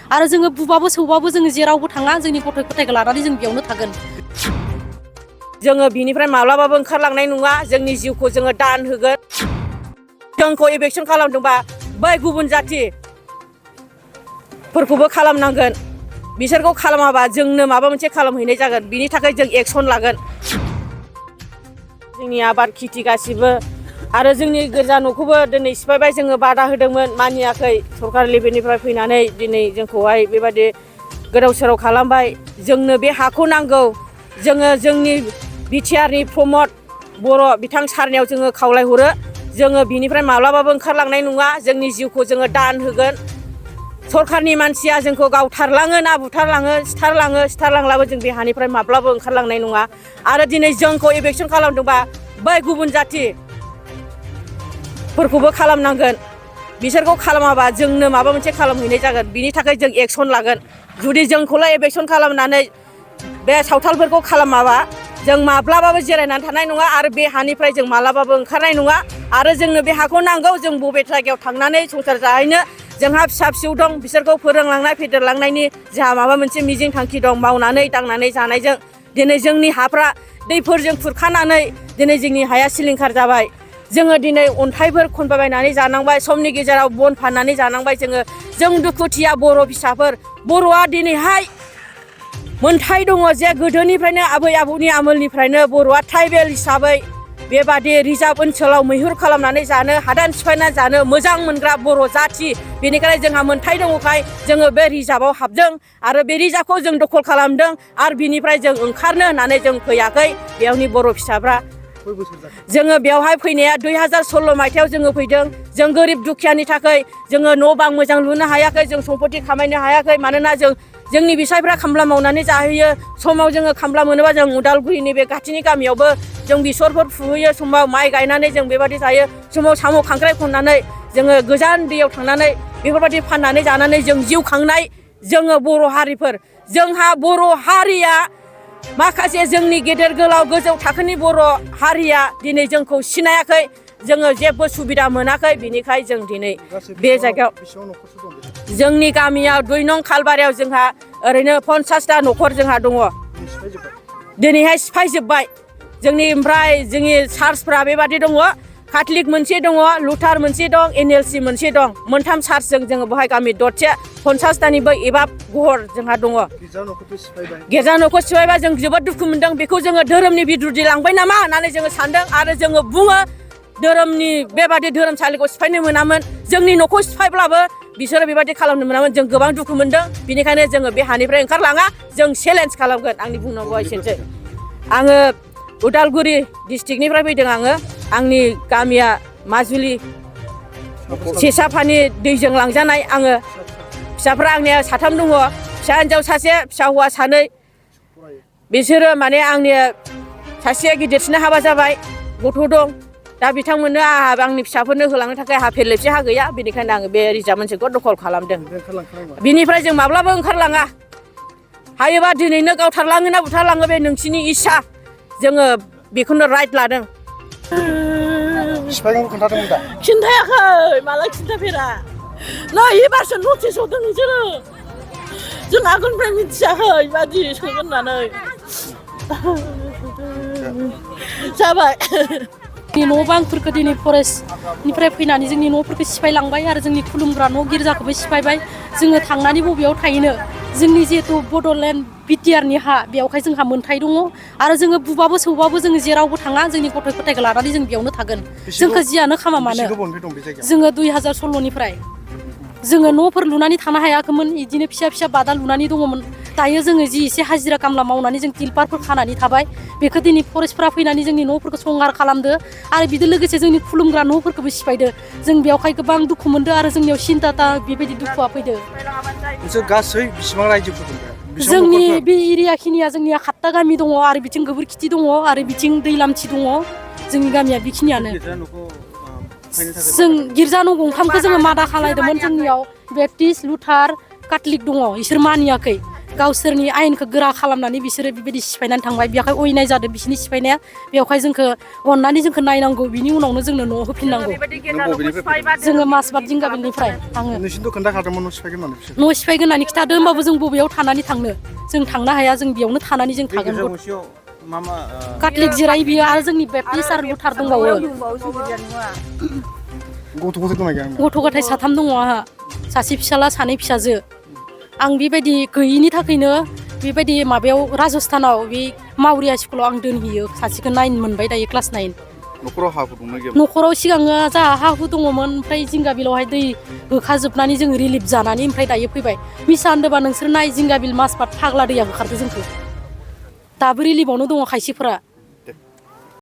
आरो जोङो बुबाबो सौबाबो जोङो जेरावबो थाङा जोंनि गथ' गथायखौ लानानै जों बेयावनो थागोन। जोङो बिनिफ्राय माब्लाबाबो ओंखारलांनाय नङा। जोंनि जिउखौ जोङो दान होगोन। जोंखौ इभेकसन खालामदोंबा बै गुबुन जाथिफोरखौबो खालामनांगोन। बिसोरखौ खालामाबा जोंनो माबा मोनसे खालामहैनाय जागोन। बिनि थाखाय जों एक्सन लागोन। जोंनि आबाद खेथि गासिबो आरो जोंनि गोजा न'खौबो दिनै सिफायबाय। जोङो बादा होदोंमोन मानियाखै। सरकार लेभेलनिफ्राय फैनानै दिनै जोंखौहाय बेबायदि गोदाव सोराव खालामबाय। जोंनो बे हाखौ नांगौ। जोङो जोंनि बिटिआरनि प्रमद बर' बिथां सारनियाव जोङो खावलायहरो। जोङो बिनिफ्राय माब्लाबाबो ओंखारलांनाय नङा। जोंनि जिउखौ जोङो दान होगोन। सरकारनि मानसिया जोंखौ गावथारलाङो ना बुथारलाङो सिथारलांब्लाबो जों बे हानिफ्राय माब्लाबो ओंखारलांनाय नङा। आरो दिनै जोंखौ इभेकसन खालामदोंबा बै गुबुन जाथिफोरखौबो खालामनांगोन। बिसोरखौ खालामाबा जोंनो माबा मोनसे खालामहैनाय जागोन। बिनि थाखाय जों एक्सन लागोन। जुदि जोंखौलाय इभेकसन खालामनानै बे सावथालफोरखौ खालामाबा जों माब्लाबाबो जिरायनानै थानाय नङा। आरो बे हानिफ्राय जों माब्लाबाबो ओंखारनाय नङा। आरो जोंनो बे हाखौ नांगौ। जों बबे जायगायाव थांनानै संसार जाहैनो जोंहा फिसा फिसौ दं। बिसोरखौ फोरोंलांनाय फेदेरलांनायनि जोंहा माबा मोनसे मिजिं थांखि दं। मावनानै दांनानै जानायजों दिनै जोंनि हाफ्रा दैफोरजों खुरखानानै दिनै जोंनि हाया सिलिंखार जाबाय। जोङो दिनै अन्थाइफोर खनबायबायनानै जानांबाय। समनि गेजेराव बन फाननानै जानांबाय। जों दुखुथिया बर' फिसाफोर। बर'आ दिनैहाय मोनथाय दङ जे गोदोनिफ्रायनो आबै आबौनि आमोलनिफ्रायनो बर'आ ट्राइबेल हिसाबै बेबादि रिजार्भ ओनसोलाव मैहुर खालामनानै जानो हादान सिफायनानै जानो मोजां मोनग्रा बर' जाथि। बेनिखायनो जोंहा मोनथाय दङखाय जोङो बे रिजार्भआव हाबदों। आरो बे रिजार्भखौ जों दखल खालामदों। आरो बिनिफ्राय जों ओंखारनो होननानै जों फैयाखै। बेयावनि बर' फिसाफ्रा जोङो बेवहाय फैनाया 2016 मायथाइयाव जोङो फैदों। जों गोरिब दुखियानि थाखाय जोङो न' बां मोजां लुनो हायाखै। जों सम्पति खामायनो हायाखै। मानोना जोंनि बिसायफ्रा खामला मावनानै जाहैयो। समाव जोङो खामला मोनोबा जों उदालगुरिनि बे खाथिनि गामियावबो जों बेसरफोर फुहैयो। समाव माइ गायनानै जों बेबायदि जायो। समाव साम' खांख्राइ खननानै जोङो गोजान दैयाव थांनानै बेफोरबायदि फाननानै जानानै जों जिउ खांनाय जोङो बर' हारिफोर। जोंहा बर' हारिया माखासे जोंनि गेदेर गोलाव गोजौ थाखोनि बर' हारिया दिनै जोंखौ सिनायाखै। जोङो जेबो सुबिदा मोनाखै। बिनिखाय जों दिनै बे जायगायाव जोंनि गामियाव 2 नं खालबारियाव जोंहा ओरैनो 50टा न'खर जोंहा दङ। दिनैहाय सिफायजोब्बाय। ओमफ्राय जोंनि चार्चफ्रा बेबादि दङ। काथलिक मोनसे दङ, लुथार मोनसे दं, NLC मोनसे दं। मोनथाम चार्चजों जोङो बेवहाय गामि दरसे 50टानिबो एबाब गहर जोंहा दङ। गिर्जा न'खौ सिफायबा जों जोबोद दुखु मोनदों। बेखौ जोङो धोरोमनि बिरुद्ध लांबाय नामा होननानै जोङो सानदों। आरो जोङो बुङो धोरोमनि बेबादि धोरोमसालिखौ सिफायनो मोनामोन। जोंनि न'खौ सिफायब्लाबो बिसोरो बेबादि खालामनो मोनामोन। जों गोबां दुखु मोनदों। बिनिखायनो जोङो बे हानिफ्राय ओंखारलाङा। जों चेलेन्ज खालामगोन। आंनि बुंनांगौआ एसेनोसै। आङो उदालगुरि डिस्ट्रिक्टनिफ्राय फैदों। आंनि गामिया माजुलि सेसाफानि दैजों लांजानाय। फिसाफ्रा आंनिया 3 दङ। फिसा हिन्जाव 1, फिसा हौवा 2। बिसोरो माने आंनिया सासेया गिदिरसिना हाबा जाबाय, गथ' दं। दा बिथांमोननो आंनि फिसाफोरनो होलांनो थाखाय आंहा फेरलेबसे हा गैया। बेनिखायनो आङो बे रिजार्भ ओनसोलखौ दखल खालामदों। बिनिफ्राय जों माब्लाबो ओंखारलाङा। हायोबा दिनैनो गावथारलाङो ना बुथारलाङो बे नोंसिनि इस्सा। जोङो बेखौनो राइट लादों। सिफायनायखौ खोन्थादोंमोन दा? खिन्थायाखै। माला खिन्थाफेरा। नै एबारसो नटिस हरदों नोंसोरो। जों आगोलनिफ्राय मिथियाखै बादि सोगोन होननानै। जाबाय। न' बांफोरखौ दिनै फरेस्टनिफ्राय फैनानै जोंनि न'फोरखौ सिफायलांबाय। आरो जोंनि खुलुमग्रा न' गिर्जाखौबो सिफायबाय। जोङो थांनानै बबेयाव थाहैनो? जोंनि जिहेथु बड'लेण्ड बिटिआरनि हा बेयावहाय जोंहा मोनथाय दङ। आरो जोङो बुबाबो सौबाबो जोङो जेरावबो थाङा। जोंनि गथ' गथायखौ लानानै जों बेयावनो थागोन। जोंखौ जियानो खामा मानो। जोङो 2016निफ्राय जोङो न'फोर लुनानै थानो हायाखैमोन। बिदिनो फिसा फिसा बादा लुनानै दङमोन। दायो जोङो जि एसे हाजिरा खामला मावनानै जों तिलपारफोर खानानै थाबाय। बेखौ दिनै फरेस्टफ्रा फैनानै जोंनि न'फोरखौ संहार खालामदो। आरो बिजों लोगोसे जोंनि खुलुमग्रा न'फोरखौबो सिफायदो। जों बेयावहाय गोबां दुखु मोनदों। आरो जोंनियाव सिन्था बेबायदि दुखुआ फैदो। नोंसोर गासै बेसेबां रायजोफोर दं? जोंनि बे एरिया खिनिया जोंनिया 7टा गामि दङ। आरो बिथिं गोबोरखिथि दङ। आरो बिथिं दैलामथि दङ। जोंनि गामिया बेखिनियानो। जों गिर्जा न' गंथामखौ जोङो मादा खालायदोंमोन। जोंनियाव बेप्टिस्ट, लुथार, काथलिक दङ। इसोर मानियाखै। गावसोरनि आयेनखौ गोरा खालामनानै बिसोरो बेबायदि सिफायनानै थांबाय बेवहाय अयनाय जादों बिसोरनि सिफायनाया बेवहाय जोंखौ अननानै जोंखौ नायनांगौ बिनि उनावनो जोंनो न'आव होफिननांगौ जोङो मासबाद जिंगाबिलनिफ्राय आङो नोंसिनिथ' खोन्थाखादोंमोन न' सिफायगोन होननानै बिसोर न' सिफायगोन होननानै खिथादों होमबाबो जों बबेयाव थानानै थांनो जों थांनो हाया जों बेयावनो थानानै जों थागोन काथलिक जिराय बियो आरो जोंनि बेप्टिस्ट आरो लुथार दंबावो गथ' गथाय दंना गैया गथ' गथाय 3 दङ आंहा सासे फिसाला 2 फिसाजो आं बेबायदि गैयिनि थाखायनो बेबायदि माबायाव राजस्थानाव बे मावरिया स्कुलाव आं दोनहैयो सासेखौ 9 मोनबाय दायो क्लास 9 न'खराव हाबो दंना गैया न'खराव सिगाङो जोंहा हा हु दङमोन ओमफ्राय जिंगाबिलावहाय दै होखाजोबनानै जों रिलिफ जानानै ओमफ्राय दायो फैबाय मिसा होनदोंबा नोंसोर नाय जिंगाबिल मासबाद फाग्ला दैया होखारदो जोंखौ दाबो रिलिफआवनो दङ खायसेफोरा